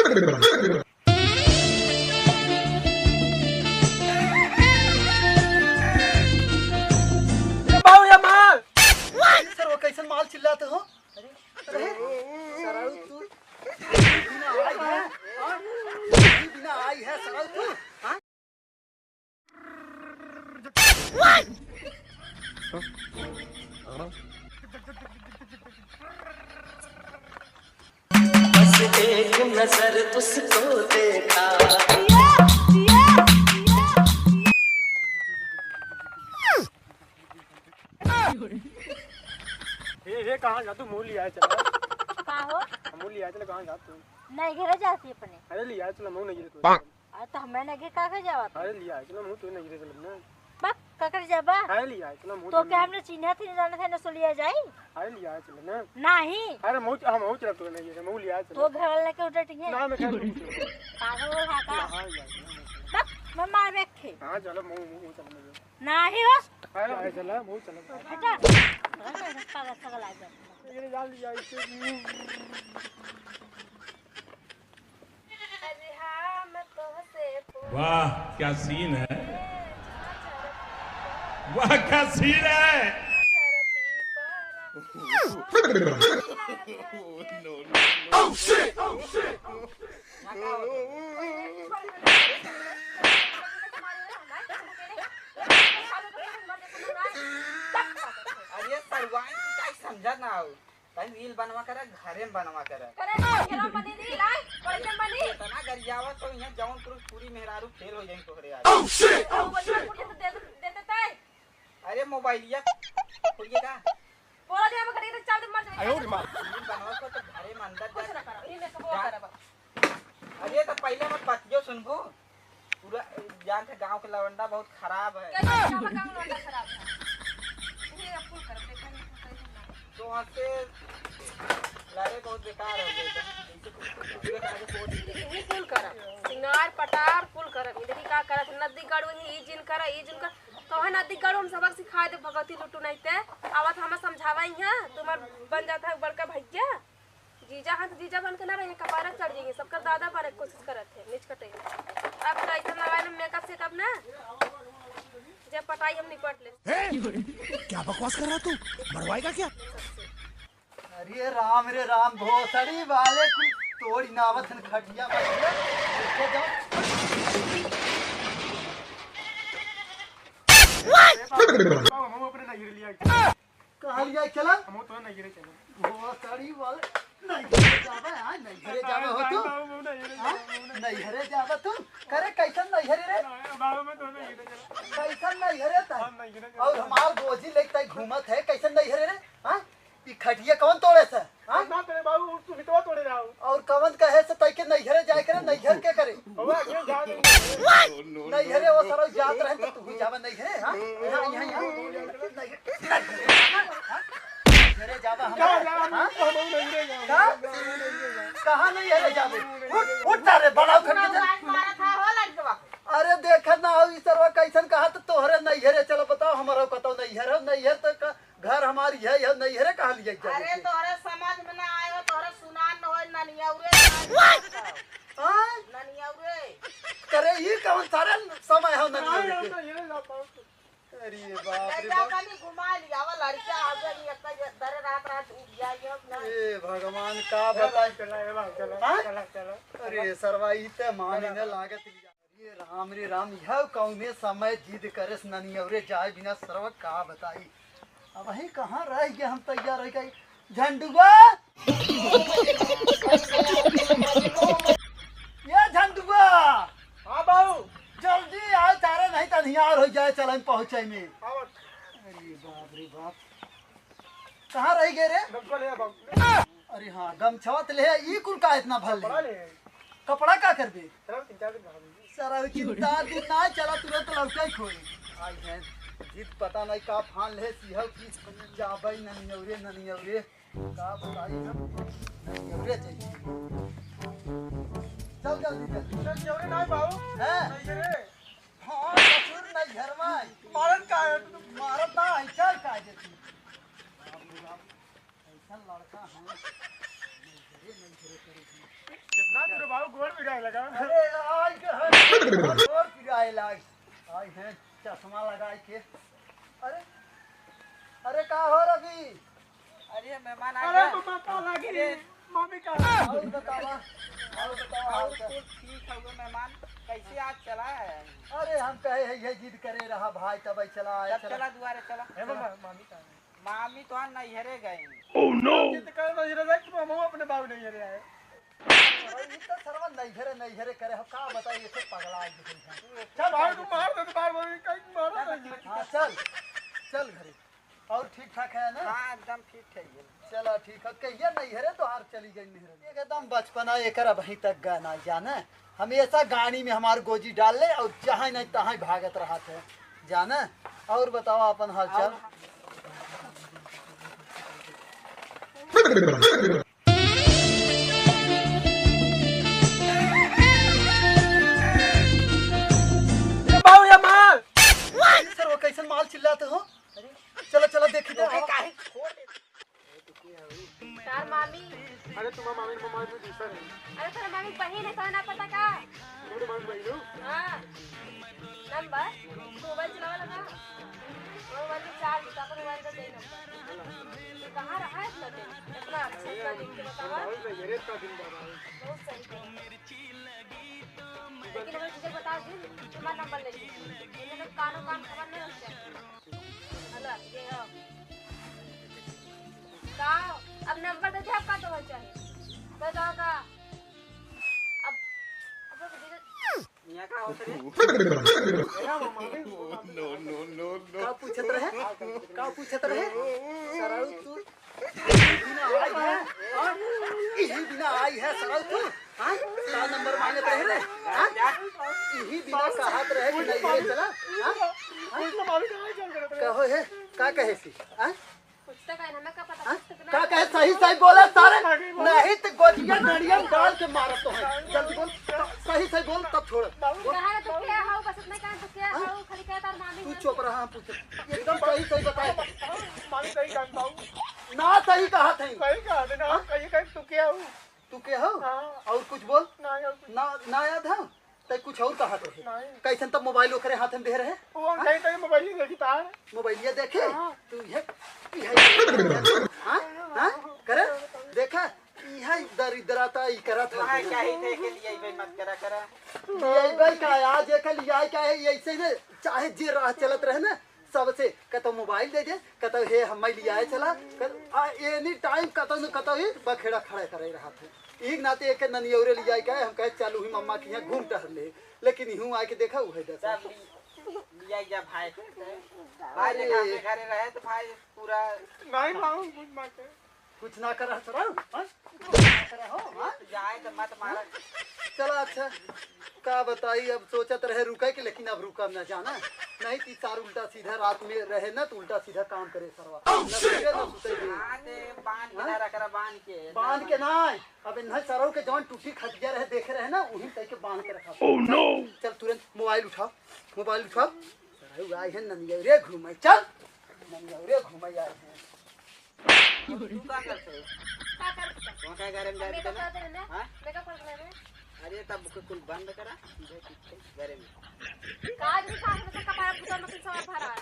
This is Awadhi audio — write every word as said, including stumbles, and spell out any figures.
बाबू, ये मार। सर, वो कैसन माल चिल्लाते हो? अरे, अरे, सराऊ तू बिना आई है, हाँ? बिना आई है, सराऊ तू, हाँ? बस एक नजर तुझको देखा। हे, हे, कहाँ जा तू? मुँह लिया चला। का हो? मुँह लिया चला, कहाँ जा तू? नहीं, घरे जाती अपने। अरे लिया चला, मुँह नहीं गिरे तू। अरे तो हमें नहीं का के जावा तू? अरे लिया चला, मुँह तू नहीं गिरे चला ना। बक, ककर जाबा? अरे लिया चला, मुँह तो तू क्या नहीं हमने चिन्हा थी, जाना था ना, सो लिया जाई? अरे लिया चला ना। नहीं। अरे मुँह, हम मुँह चला तू नहीं गिरे, मुँह लिया चला। तो घर वाले के उठा टिंगे। ना, मैं घर में पागल हो रहा का? हाँ, लिया चला। बक, मैं मार बैठे। हाँ, चलो, मुँह, मुँह, मुँह चला, मुँह। नाही हो। अरे, अरे, चला, बहुत चला। हटा। पागल, पागल आ गया। ये डाल दिया इसे। वाह, क्या सीन है। वाह, क्या सीन है। Oh, shit! Oh, shit! अरे सरुआ, तू काहे समझत ना हो? तनी reel बनवा करा, घरे में बनवा करा। करे, केरा बनी reel, आय? कैसे बनी? इतना गरियावा तो यहाँ जौनपुर पूरी मेहरारू फेल हो जाई तोहरे आज। Oh, shit! Oh, shit! दे, दे, दे, दे। अरे मोबाइलिया खोलिए का? बोला दे, हम घड़ी में चार दिन मर जाएंगे। आयो रे माँ। Reel बनवा को तो घरे में अंदर कुछ जा। ना करा, ये मैं सब जा। करा बस। अरे, तो पहले हमर बतियो सुनबू। पूरा जानत है, गाँव के लवंडा बहुत खराब है। कैसे गाँव में गाँव लवंडा खराब है? ये अब कुल कर, देखा नहीं, कुल कर, कुल कर। तो वहाँ से लड़े बहुत बेकार हो गए थे। जैसे कुल, कुल, कुल, कुल, कुल, कुल। ये कुल कर, सिंगार पटार कुल कर। ये देखी का करत, नदी गड़ू ही, ई जिन कर, ई जिन कर। तो है नदी गड़ू, हम सबक सिखाए दे, भगवती लुटू नहीं ते। आवत हमें समझावा ही है, तुम्हार बन जाता है बड़का भैया। जीजा हन, जीजा बन के ना रहिए, कपारा चढ़ जाइए, सबकर दादा बने के कोशिश करत है, नीच कटे। अब तो ऐसा लगा ना makeup सेकअप ना, जे पटाई हम निपट ले। ए, क्या बकवास कर रहा तू? मरवाएगा क्या? अरे राम रे राम, भोसड़ी वाले कुल तोड़ी नावत हन खटिया मटिया। देखे जाओ। बाबू, हम अपने नहीं लिया। कहाँ लिया चला? हम तो नहीं गिरे चला। भोसड़ी वाले, नहीं घरे जावे, हाँ, नहीं घरे जावे हो तू? बाबू, हम नहीं गिरे हाँ? चला, हम नहीं नहीं घरे जावे तू? करे, कैसन नहीं घरे रे? बाबू, मैं तो नहीं गिरे चला। कैसन नहीं घरे ता? हम नहीं गिरे चला। और हमार गोजी लेके ताई घूमत है, कैसन नहीं घरे रे? हाँ? ई खटिया कौन तोड़े से? हाँ? ना तेरे बाबू, तू हितवा तोड़े रहा हो। और कवन कहे से तई के नैहरे जाए करे, नैहर के करे? बाबा, ये जा नहीं। नैहरे वो सरौ जात रहे तो तू ही जावा नैहरे, हाँ? यहाँ, यहाँ, यहाँ। नैहरे जावा हम, जा, जा, हम हाँ? तो हम नैहरे जाओ। का? कहाँ नैहरे जावे? उठ, उठ सारे, बड़ा उठ के चल। मारा था हो लड़कवा। अरे देखत ना हो, ई सरवा कैसन कहा तो तोहरे नैहरे चलो, बताओ हमारा कतौ नैहर हो, नैहर तो का घर हमारी है, यह नहीं है रे, कहाँ लिया जाए अरे, के? तोहरे समझ में ना आए हो, तोहरे सुनान न होए, ननियौरे जाए। What? हाँ? ननियौरे। करे, ई कौन सारे समय है ननियौरे के? अरे बाप रे बाप। कनी घुमा लिया, वो लड़का आ गया, ये कई दर रात रात उठ जाए, ये ना। ए भगवान, का बताए? चला, ए बाबू, चला, हाँ? चला, चला। अरे सरवा, ई ते माने न लागत। अरे राम रे राम, यह कौने समय जिद करेस ननियौरे जाए बिना सरवा का बताई। अबहीं कहाँ रह गए हम तैयार हो गई। झंडुआ! ये झंडुआ! हाँ बाबू। जल्दी आओ, तारे नहीं तो निहार हो जाए चलन पहुँचे में। हाँ बाबू। अरे बाप रे बाप। कहाँ रह गए रे? गमछा ले आ बाबू। अरे हाँ, गमछवा त ले आ, ई कुल का इतना भर ले? कपड़ा ले आ। कपड़ा का करबे? चलो, तीन चार दिन बाद में। सारा तीन चार दिन ना चला, तुरंत लौटे खोए। आई है, जिद पता नहीं का फान ले, सिहल की जाबे ननियौरे, ननियौरे। का बताई हम? ननियौरे चाहिए। चल जल्दी, जल्दी। ननियौरे ना बाबू। हैं? ननियौरे। हाँ, ससुर नैहरवा है। मारत का है? मारत ना है, चल का है? ऐसा लड़का है। कितना दूर है बाबू? पिराए लगा। अरे, आई के है। और पिराए लाग। आई है, चश्मा लगाई के। अरे, अरे, का हो रवि? अरे, मेहमान आ अरे, गया। मामा, पाला गिरी। अरे। मामी का? और बतावा, और बतावा, और और का? कुल ठीक हउवे मेहमान, कैसे आज चला है? अरे, हम कहे है, ये जिद करे रहा भाई, तब चला आए, तब चला। चला दुआरे चला। ए, मामा, मामी का? मामी तो नैहरे गई। Oh no! ये तो कहे नैहरे गई, तो हम अपने बाबू नैहरे आए। अरे, ये तो सरवा नैहरे, नैहरे करे हो, का बताई, ये तो पगला है। चल, बाबू, तू मार दे, तो बार बार कहीं मारा नहीं। हाँ, चल, चल घरे। और ठीक ठाक है ना? हाँ, एकदम ठीक है ये। चला, ठीक है। कहिया नैहरे तोहार चली गई नैहरे? एकदम बचपना एकर अबहीं तक गए ना जाने। हमेशा गाड़ी में हमार गोजी डाल ले और जहाँ नहीं तहाँ भागत रहत है, जाने। और बताओ अपन हालचाल। और बाबू, ये माल। सर, वो कैसन माल चिल्लाते हो? अरे, चलो, चलो, देखी तो। अरे, काहे? तार मामी। अरे, तुम्हार मामी, मामी तो दूसरा है। अरे, तोर मामी बहिन है, तो ना पता का? तुम्हारे मामी बहिन हो? हाँ। नंबर, तू मोबाइल चलावे लगा। वो मोबाइल में चार्ज था, अपन मोबाइल का दे नंबर। तू कहाँ रहा है इतना दिन? इतना अच्छा, इतना दिन के बतावा। बहुत सही कहा। लेकिन हमें तुझे बता दी, तुम्हारा नंबर ले ली। इन्होंने कानों कान खबर नहीं होते। हेलो, ये हो। का? अब नंबर दे दे, अब का तो हो चाहे। बताओ का? अब, अब तो दीदी यहाँ का होत रे? No, no, no, no। का पूछत रहे? का पूछत रहे? सरऊ तू यही बिना आई है? हाँ? यही बिना आई है सरऊ तू? हाँ? का नंबर मांगत रहे रे? हाँ? यही बिना कहत रहे कि नहीं है, चला? हाँ? हाँ? कहो है, का कहे सी? हाँ? पूछता का है, हमें का पता, हाँ? पूछता का का कहे, सही सही बोला सारे, नहीं तो गोजिया नड़िया में डाल के मारत तो है। जल्दी बोल, सही सही बोल, तब छोड़। बोल। कहा तो क्या हो, बस इतना कहा तो क्या हाँ? हो, खाली क्या तार मामी तू है? चुप रहा, हम पूछे। एकदम सही सही बताए। मामी सही कहा बाबू। ना सही कहा थे। सही कहा थे ना, हाँ? कहिए कहीं तू क्या हो? तू के हो? हाँ। और कुछ बोल। ना, और कुछ। ना, ना याद है? तै कुछ और कहा थे। नहीं। कैसन तब मोबाइल ओकरे हाथ में दे रहे? वो हाँ? कहीं कहीं मोबाइल ही देखी तार। मोबाइलिया देखे? हाँ। तू ये, ये, हाँ? हाँ? करे? देखा? यह दरिद्रता ही करत है। वहाँ क्या ही थे के लिए भाई मत करा करा। ये भाई का आज एक लिया क्या है, ऐसे ही ना, चाहे जे राह चलत रहे ना, सबसे कतौ मोबाइल दे दे, कतौ हे हम्मै लियाए चला, कत-, आ, any time कतौ न कतौ ही बखेड़ा खड़ा करे रहत है। एक नाते एक ननियौरे लियाए के हम कहे, "चलू ही मम्मा के यहाँ घूम टहर ले।" लेकिन इहूँ आए के देखा, उहे दशा। सब लि-, लियाई जा भाई। भाई अरे। देखा, अपने घरे रहे तो भाई पूरा नहीं मांगू कुछ मांगे। कुछ ना करा सरऊ, हाँ? कुछ ना करा हो, हाँ? जाए तो मत मारा। चला अच्छा, का बताई, अब सोचत रहे रुके के, लेकिन अब रुकब ना जाना। नहीं तो सार उल्टा सीधा रात में रहे ना, तो उल्टा सीधा काम करे सरवा। Oh, ना shit! सुते, ना सुते दे। हाँ, ते बांध के हाँ? ना रख रहा, बांध के। बांध के ना, अब इन्हें सरऊ के जौन टूटी खटिया रहे, देखे रहे ना, उही तय के बांध के रखा। Oh, no! चल तुरंत मोबाइल उठाओ, मोबाइल उठाओ। सरऊ आए हैं ननियौरे घूमे, चल। ननियौरे घूमे आए हैं। तू का करत है? का करत है? वहाँ का घर में जाके मेकअप करना? करते हैं ना? हाँ? मेकअप करते हैं ना? अरे तब के कुल बंद करा, सीधे पीछे घर में। काज भी काम में से कपार फुटा मत सवार भरा है।